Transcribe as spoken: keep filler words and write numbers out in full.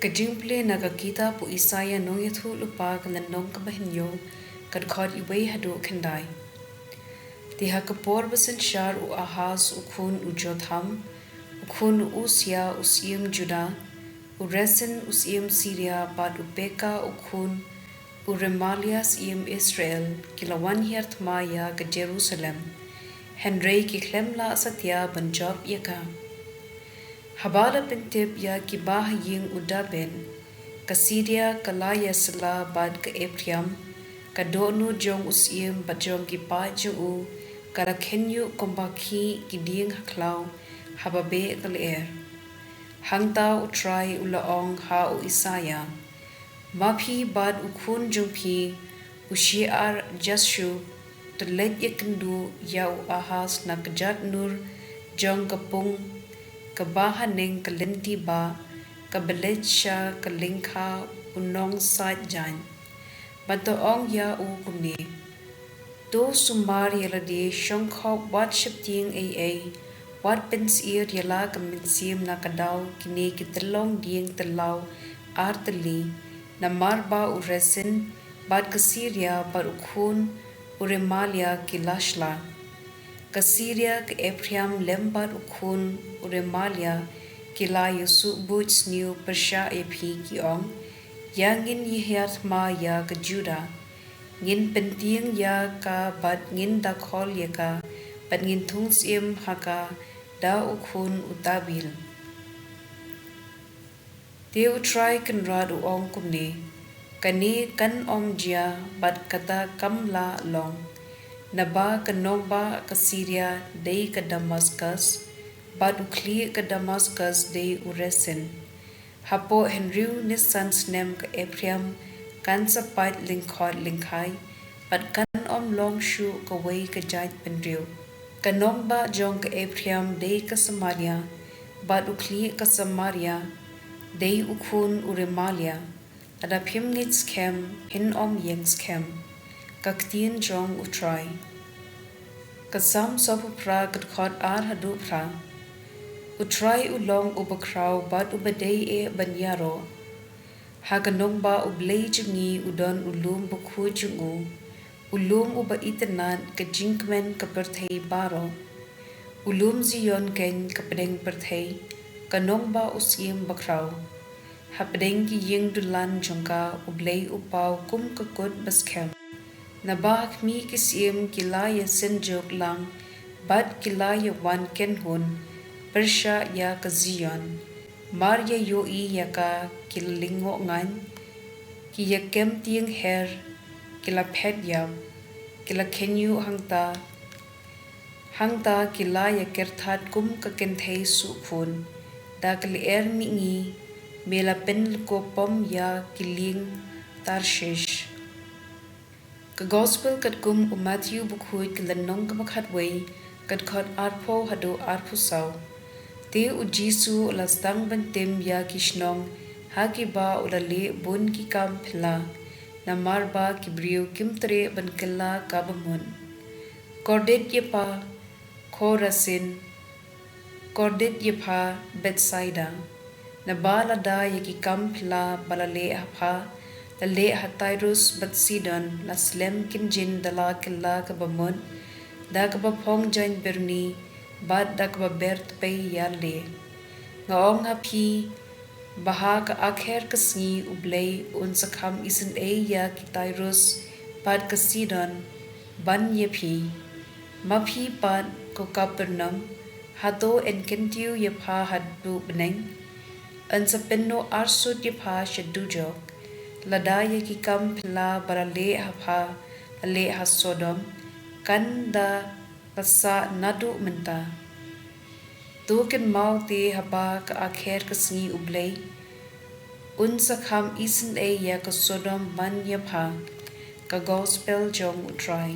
Ka jingpule na ka kitab u Isaïah nongïathuhlypa, ka lynnong kaba hynñiew, ka dkhot wei haduh khyndai. Te ha ka por ba synshar u Ahaz u khun u Jotham, u khun u Ussiah u syiem Judah, u Rezin u syiem Syria, bad u Pekah u khun u Remaliah syiem Israel, ki la wan hiar thma ïa ka Jerusalem, hynrei ki khlem lah satia ban jop ïa ka. Haba la pyntip ïa kiba ha ïing u David, ka Syria ka la ïasylla bad ka Ephraim, ka dohnud jong u syiem bad jong ki paid jong u ka la khynñiuh kumba khih ki dieng ha khlaw haba beh ka lyer. Hangta U Trai u la ong ha u Isaïah: Ma phi bad u khun jong phi u Shear-jashub to leit ïakynduh ïa u Ahaz na kjat nur jong ka pung kaba haneng ka lynti bah, kaba leit sha ka lyngkha u nongsaid jaiñ, bad to ong ïa u kumne: To sumar ïa lade, shongkhop, wat sheptieng ei ei, wat pynsyier ïa la ka mynsiem na ka daw kine ki tyllong dieng tyllaw ar tylli, namar ba u Rezin bad ka Syria bad u khun u Remaliah ki la shla. Ka Syria, ka Ephraim lem bad u khun u Remaliah ki la ïasuhbuit sniew pyrshah ïa phi, ki ong: Ïa ngin ïahiar thma ïa ka Judah, ngin pyntieng ïa ka bad ngin dakhol ïa ka, bad ngin thung syiem ha ka da u khun u Tabeel. Te U Trai Kynrad u ong kumne: Kane kan ym jia, bad kata kam lah long. Naba ka nongbah ka Syria dei ka Damaskus, bad u khlieh ka Damaskus dei u Rezin. Hapoh hynriew ne san snem ka Ephraim kan sa pait lyngkhot lyngkhai, bad kan ym long shuh kawei ka jaitbynriew. Ka nongbah jong ka Ephraim dei ka Samaria, bad u khlieh ka Samaria dei u khun u Remaliah. Lada phim ngeit skhem, phin ym ïeng skhem. Ka ktien jong U Trai. Ka Salm sawphew phra, ka dkhot ar haduh phra. U Trai u long uba khraw bad uba dei eh ban ïaroh. Ha ka nongbah U Blei jong ngi u don u lum bakhuid jong u, u lum uba itynnad ka jingkmen ka pyrthei baroh. U lum Zion keiñ ka pdeng pyrthei, ka nongbah u Syiem bakhraw. Hapdeng ki ïing dulan jong ka U Blei u paw kum ka kut ba skhem. Naba ha khmih ki syiem ki la ïasynjuk lang, bad ki la ïawan kynhun pyrshah ïa ka Zion. Mar ïa ïohi ïa ka ki la lyngngoh ngaiñ, ki ïa kem tieng her, ki la phet ïap, ki la khynñiuh hangta, hangta ki la ïa kyrthat kum ka kynthei suhphun. Da ka lyer mihngi me la pynlyngkhuh pom ïa ki lieng Tarshish. Ka Gospel katkum u Mathaiw bakhuid, ka lynnong kaba khatwei, ka dkhot arphew haduh arphew saw. Te U Jisu u la sdang ban tim ïa ki shnong ha kiba u la leh bun ki kam phylla, namar ba ki briew kim treh ban kylla kaba mut. Kordit ïa pha, Khorasin! Kordit ïa pha, Bethsaida! Naba lada ïa ki kam phylla ba la leh ha pha la leh ha Tirus bad Sidon, la slem kynjin da la kylla kaba mut, da kaba phong jaiñ byrni, bad da kaba ber tpei ïalade. Nga ong ha phi ba ha ka akher ka sngi U Blei un sa kham isynei ïa ki Tirus bad ka Sidon ban ïa phi. Ma phi pat, ko Kapernaum, hato yn kyntiew ïa pha haduh bneng? Yn sa pynduh arsut ïa pha sha dujok. Lada ïa ki kam phylla ba la leh ha pha la leh ha Sodom, kan da la sah naduh mynta. To kynmaw te haba ka akher ka sngi U Blei un sa kham isynei ïa ka Sodom ban ïa pha. Ka Gospel jong U Trai.